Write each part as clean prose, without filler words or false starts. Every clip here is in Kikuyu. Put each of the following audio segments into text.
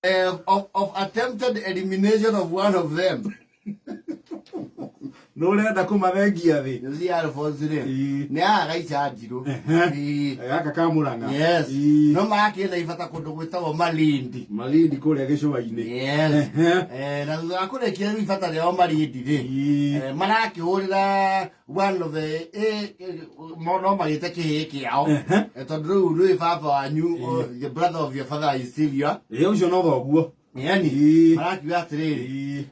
Of attempted elimination of one of them. Nĩ ũrenda kũmathengia thĩ. You see Alphonse rĩ, Ii. nĩ agaga icanjirũ. Ehe. Ii. Gaka ka Murang'a. Yes. Ii. No marakĩrĩ na ibata kũndũ gwĩtagwo Malindi. Malindi kũrĩa gĩcũa-inĩ. Yes. Ehe. Na thutha wa kũrĩkia rĩu ibata rĩao Malindi rĩ, Ii. marakĩhũrĩra one of the no magĩte kĩhĩĩ kĩao. Ehe. Tondũ rĩu rwĩ baba wanyu, oh, the brother of your father is still your Ĩ, ũcio no thoguo. Yani, Ii. marakiuga atĩrĩrĩ, Ii.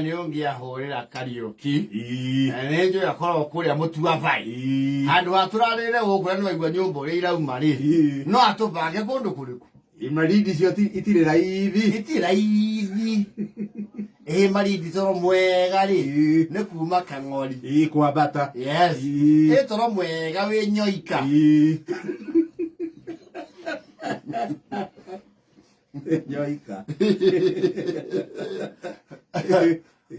Nĩ ũngĩahũrĩra Kariũki. Ii. Nĩ njũĩ akoragwo kũrĩa Mũtuabai. Ii. Handũ ha tũrarĩre gũkũ na nĩwaigua nyũmba ũrĩa irauma rĩ, Ii. no atũbange kũndũ kũrĩkũ? Ĩ, Malindi cio itirĩ raithi. Itirĩ raithi. Ĩ Malindi toro mwega rĩ, Ii. nĩ kuma Kang'ori. Ii, kwambata. Yes. Ii. Ĩ toro mwega wĩ Nyoika. Ii. Nyoika.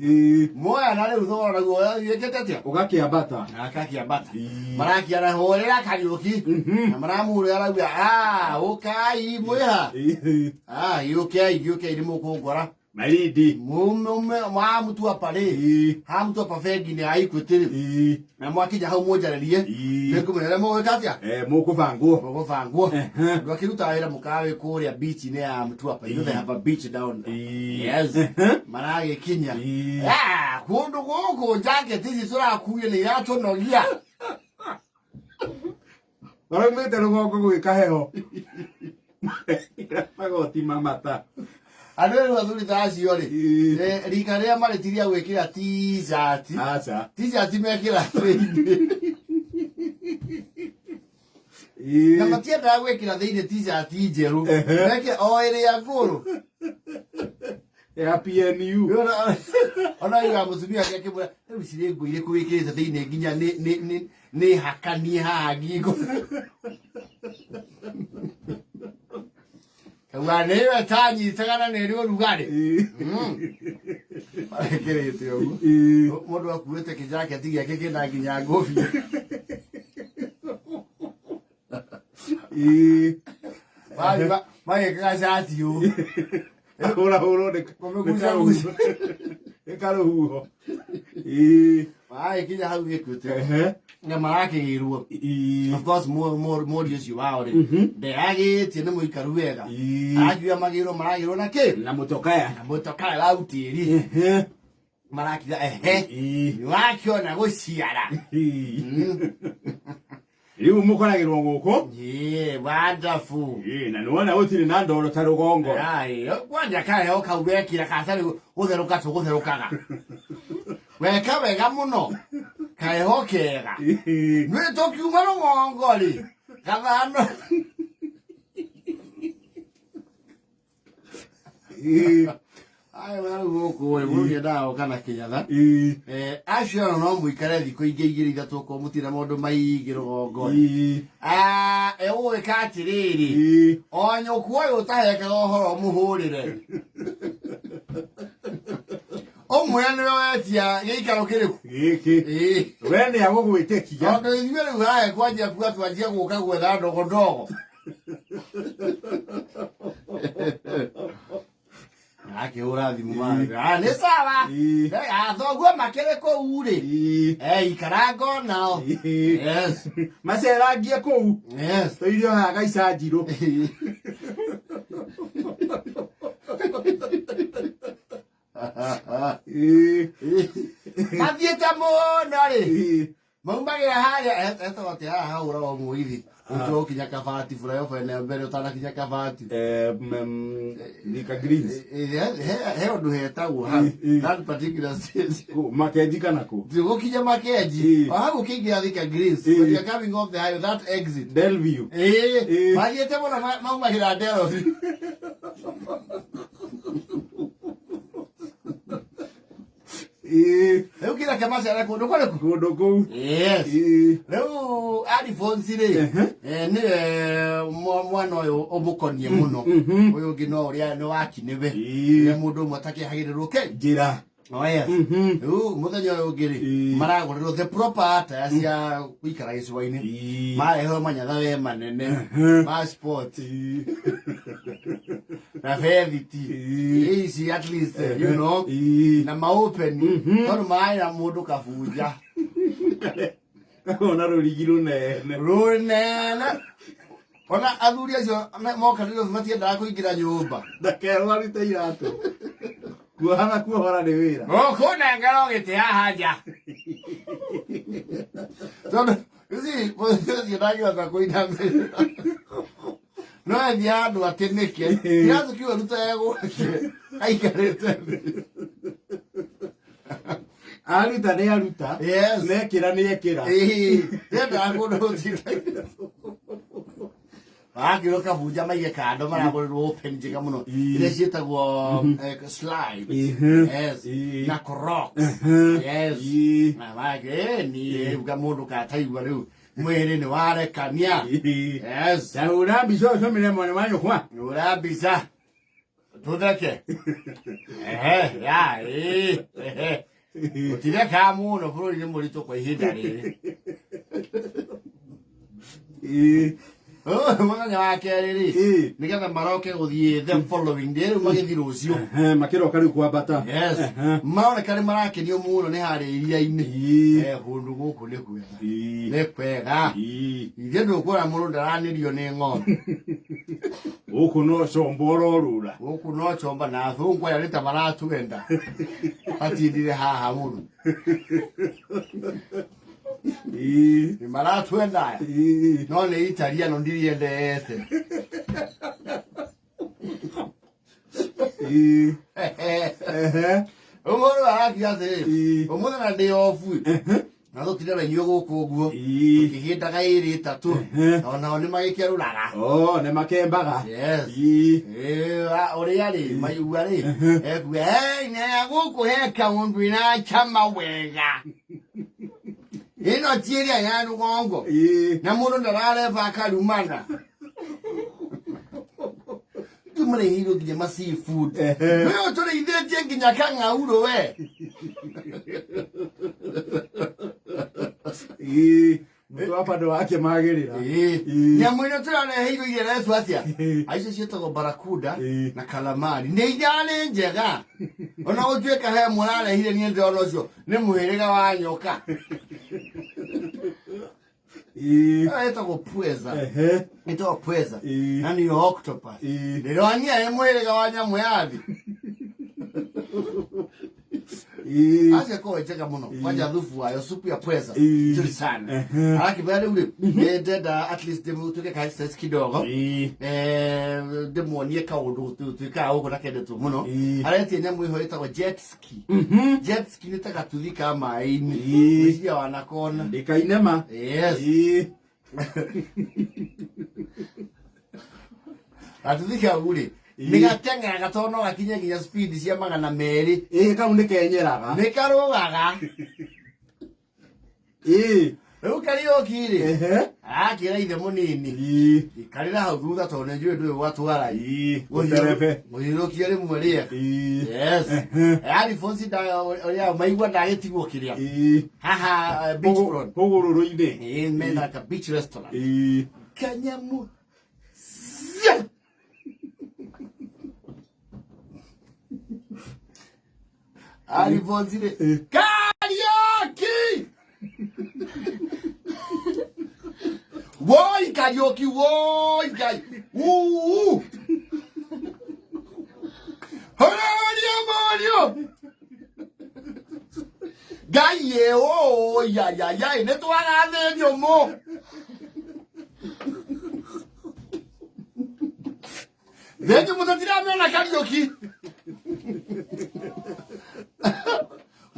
Ii. Moya na rĩu thogora naguo wĩkĩte atĩa? Ũgakĩambata. Akakĩambata. Ii. Marakiara hũrĩra Kariũki. Na maramũhũrĩra arauga, "Ah, ũkai mwĩha." Ii. Ah, gĩũkei, gĩũkei nĩ mũkũngora. Malindi. Mume mwamutua rĩ, Ii. hamutua bengi-inĩ ya Equity rĩ, Ii. na mwakinya hau mũnjarĩrie, Ii. nĩngũmenya ũrĩa mũgwĩka atĩa? Eh, mũkũbangwo. Mũgũbangwo. Ehe. Andũ akĩrutaga wĩra mũkawa wĩ kũrĩa beach-inĩ ya Mtwapa. You know they have a beach down there. Ii. Yes. Ehe. Maragĩkinya. Ii. Ah, kũndũ gũkũ jacket ici tũrakuire nĩ iratũnogia. Maraumĩte rũgongo gwĩka heho. Magoti mamata. Andũ rĩu athuri ta acio rĩ, Ii. rika rĩrĩa marĩ ti rĩa gwĩkĩra t-shirt. Aca. T-shirt mekĩra thĩinĩ. Ii. Na matiendaga gwĩkĩra thĩinĩ t-shirt njerũ. Ehe. Mekĩra o ĩrĩa ngũrũ. Ya PNU. Ona yuga mũtumia wake akĩmwĩra, rĩu cirĩ nguo irĩkũ wĩkĩrĩte thĩinĩ nginya nĩ hakanie haha ngingo. Kauga nĩwe tanyitaga na nĩ ĩrĩ ũrugarĩ. Ii. Marekĩrĩte ũguo. Ii. Mũndũ akuĩte kĩjaketi gĩake kĩna nginya ngũbia. Ii. Magĩkaga cati ũũ. Ahũrahũrwo nĩ Kũmĩgucaguca. nĩ karũhuho. Ii. Magĩkinya hau gĩkuĩte. Ehe. Na marakĩgĩrwo. Ii. Of course mũriũ ũcio wao rĩ, ndeyagĩtie nĩ mũikaru wega. Ii. Arakiuga magĩrwo maragĩrwo na kĩ? Na mũtokaya. Na mũtokaya wa utĩri. Ehe. Marakiuga ehe. Ii. Nĩwakĩona gũciara. Ii. Rĩu mũkoragĩrwo gũkũ. Yeah, wonderful. Ii, na nĩwona gũtirĩ na ndoro ta rũgongo. Ai, kwanja kaheho kau wekira gatarĩ gũtherũka tũgũtherũkaga. Weka wega mũno. Kaheho kega. Ii. Nĩ tũkiuma rũgongo rĩ. Gathano. Ii. Ai, we rĩu gũkũ ĩ, mũndũ nĩendaga gũka na kĩnyatha. Ii. Acio ona no mũikare thikũ ingĩ igĩrĩ ithatũ okorwo mũtirĩ na maũndũ maingĩ rũgongo. Ii. Ah, egũgĩka atĩrĩrĩ. Ii. O nyũkwa ũyũ ũtahekaga ũhoro mũhũrĩre. Ũmwĩre nĩwe wetia gĩikaro kĩrĩkũ. Gĩkĩ. Ĩĩ. We nĩ agũgwĩtĩkia. Tondũ ithuĩ rĩu haha kwanjia kuga twanjia gũka gwetha ndogo ndogo. Akĩhũra thimũ ah, nĩ sawa. Ii. Thoguo makĩrĩ kũu rĩ. Ii. Ikaranga onao. Ii. Yes. Macerangie kũu. Yes. Tũirio haha gaica njirũ. Ii. Mathiĩte mũno rĩ. Ii. Maumagĩra harĩa etagwo atĩa haha hahũragwo mũgithi ũtua gũkinya Kabati flyover ĩno mbere ũtanakinya Kabati. Thika Greens. He ũndũ hetagwo hau, Ii, ii. that particular stage. Kũ, Makenji kana kũ? Gũkinya Makenji Ii. o hau ũkĩingĩra Thika Greens, Ii. when you're coming off the highway, that exit. Delview. Ĩĩ, Ii. mathiĩte mũno maumagĩra Nderobi. Ĩĩ. Rĩu kĩrĩa kĩmacera kũndũ kũrĩkũ? Kũndũ kũu. Yes. Ĩĩ. Rĩu Alphonse rĩ, Ehe. nĩwe mwana ũyũ ũmũkonie mũno. Ũyũ ũngĩ no ũrĩa nĩ waki nĩwe. Ĩĩ. Nĩ mũndũ ũmwe atakĩhagĩrĩrwo kĩ. Njĩra. Oh, yes. Rĩu mũthenya ũyũ ũngĩ rĩ, Ĩĩ. maragũrĩrwo the proper attire cia gũikara gĩcũa-inĩ. Ĩĩ. Mareherwo manyatha we manene Ehe. ma sport. Ĩĩ. Na bethiti. Ĩĩ. Ici at least, you know. Ĩĩ. Na maopeni. Tondũ maĩ na mũndũ kabunja. Ona rũrigi rũnene. Rũnene. Ona athuri acio moka rĩrĩa matiendaga kũingĩra nyũmba. Ndakerwo arute iratũ. Kuoha na kuohora nĩ wĩra. Gũkũnengera gĩtĩ haha nja. Tondũ, you see, ũcio ndangĩhota kũinamĩrĩra. No ethiĩ handũ atĩnĩke. Kĩratũ kĩu aruta gwake. Aikarĩte thĩ. Aruta nĩ aruta. Yes. Nekĩra nĩ ekĩra. Ĩĩ, ndendaga kũndũ gũtinda. Marakĩrwo kabunja maige kando maragũrĩrwo open njega mũno. Ĩĩ. Iria ciĩtagwo slides. Ĩhĩ. Yes. Ĩĩ. Na Crocs. Yes. Ĩĩ. Na wage ni uga mundu kataigua riu mwiri ni warekania. Ĩĩ. Yes. Ta hũra mbica ũcũmĩre mwana wa nyũkwa. Ura mbica. Tutheke. Ehe, ya, ĩĩ, ehe. Gũtireka mũno bũrũri nĩ mũritũ kwa ihinda rĩrĩ. Ĩĩ. Oh, mũthenya wa kerĩ rĩ Ĩĩ. nĩgetha maroke gũthiĩ the following day rĩu magĩthiĩ rũciũ. Ehe, makĩroka rĩu kwambata. Yes. Ehe. Maroneka nĩ marakenio mũno nĩ harĩa iria-inĩ. Ĩĩ. Eh, kũndũ gũkũ nĩ kwega. Ĩĩ. Nĩ kwega. Ĩĩ. Ithuĩ ndũkuona mũndũ ndaranĩrio nĩ ng'ombe. Gũkũ no combo ũrorũra. Gũkũ no chomba na athũngũ aya nĩ ta maratwenda. Matindire haha mũno. Ĩĩ. Nĩ maratwenda aya. Ĩĩ. No nĩ Italiano ndiriendete. Ĩĩ. Ehe. Ũmũndũ arakiuga atĩrĩrĩ, Ĩĩ. ũmũthĩ na ndĩ obu. Na tũtinde na inyuĩ gũkũ ũguo. Ĩĩ. Tũkĩhĩndaga ĩrĩ ĩtatũ. Ehe. Onao nĩ magĩkerũraga. Oh, nĩ makembaga. Yes. Ĩĩ. Ĩĩ, ũrĩa rĩ maigua rĩ ekuga "Hey, na gũkũ he kaũndũ ĩracama wega ĩno ti ĩrĩa ya rũgongo Ĩĩ. na mũndũ ndarareba akarumana tũmũrĩhĩirwo nginya ma seafood Ehe. wewe tũrĩithĩtie nginya kang'aurũ we Ĩĩ. Mũtwe wa bado wake magĩrĩra. Ĩĩ. Ĩĩ. Nyamũ ĩno tũrareheirwo ireretwo atĩa Ĩĩ. aicio ciĩtagwo barakuda Ĩĩ. na kalamari nĩ irarĩ njega ona gũtuĩka he mũrarehire niĩ ndĩrona ũcio nĩ mũhĩrĩga wa nyoka Ĩĩ. Ĩyo ĩtagwo pweza Ehe. ĩtagwo pweza Ĩĩ. na nĩyo octopus Ĩĩ. ndĩronia ĩ mũhĩrĩga wa nyamũ ya thĩ Ĩĩ. acio ĩkoragwo ĩ njega mũno kwanja thubu wayo supu ya pweza Ĩĩ. nzuri sana Ehe. arakĩmera rĩu rĩ nĩ ndenda at least ndĩmũtuĩke ka exercise kidogo Ĩĩ. Ndĩmuonie kaũndũ tuĩkaga gũkũ na kendetwo mũno Ĩĩ. aretie nyamũ ĩho ĩtagwo jet ski. Jet ski nĩ ta gatuthi ka maĩ-inĩ. Ĩĩ. Gwĩciria wanakona. Ndĩkainema. Yes. Ĩĩ. Gatuthi kau rĩ Ĩĩ. nĩ gateng'eraga tondũ no gakinye nginya speed cia 200. Ĩĩ, kau nĩ kenyeraga. Nĩ karũgaga. Ĩĩ. Rĩu Kariũki rĩ Ehe. arakĩra ithe mũnini Ĩĩ. ikarĩra hau thutha tondũ nĩ njũĩ ndũĩ gwatwara. Ĩĩ. Gũterebe. Mũthiũrũrũkie rĩmwe rĩega. Ĩĩ. Yes. Ehe. Alphonse ũrĩa maigua ndagĩtigwo kĩrĩa. Ĩĩ. Haha beach front. Hũgũrũrũ-inĩ. Ĩĩ, mena ka beach restaurant. Ĩĩ. Kanyamu. Alphonse rĩ. Kariũki! Woi Kariũki, woi Ngai. Uu. Hũrũria mũriũ. Ngai ĩ ũ ya ya ya nĩ twaga thĩ nyũmũ. Thĩ nyũmũ tũtiramĩona Kariũki.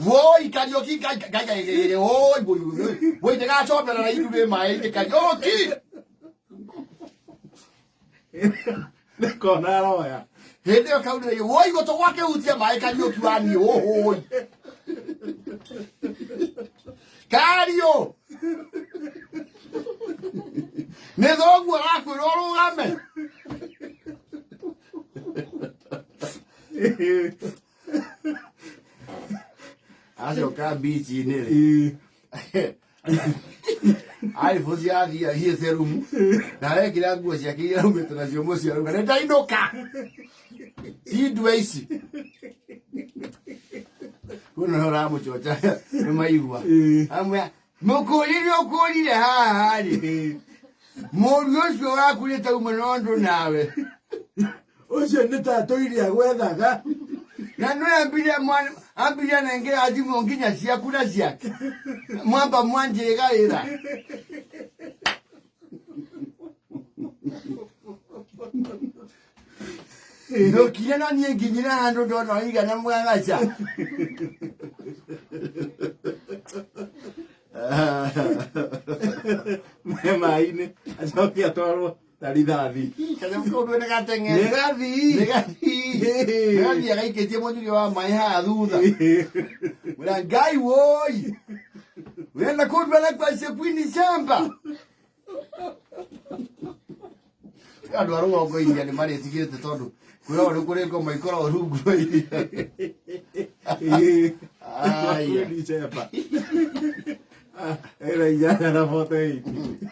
Woi Kariũki Ngai Ngai Ngai Ngai woi woi woi woi ndĩgacombera ithuĩ maĩ-inĩ Kariũki. Nĩ kona aroya. Hĩndĩ ĩyo kaurire woi gũtũ gwake hutia maĩ Kariũki wa niĩ ũhũi. Kariũ. Nĩ thoguo arakwĩra ũrũgame. Acoka mbici-inĩ rĩ. Ĩĩ. Alphonse athiĩ athiĩte rumu na arekĩra nguo ciake iria aumĩte nacio mũciĩ arauga nĩ ndainũka. Ti ndua ici. Kuno nĩ ũramũcoca nĩ maigua. Amwe mũkũrire ũkũrire haha rĩ. Mũriũ ũcio waku nĩ tauma na ũndũ nawe. Ũcio nĩ ta tũire agwethaga. Na nĩ ambire mwana ambire nengera thimũ nginya ciaku na ciake. Mwamba mwanjĩga wĩra. Ndũkire na niĩ nginyire handũ ndona igana mwagaca. Me maĩ-inĩ acoke atwarwo ta rithathi. Kanyamũ kau ndwene gateng'ere. Nĩ gathii. Nĩ gathii. Nĩ gathii agaikĩtie mũnyurio wa maĩ haha thutha. Mwĩra Ngai woi. Wenda kundwara kwa Queen shamba. Andũ a rũgongo iria nĩ marĩtigĩte tondũ kwĩragwo nĩ kũrĩ ngoma ikoragwo rungu rwa iria. Aya. Queen Sheba. Era inyanya na 48.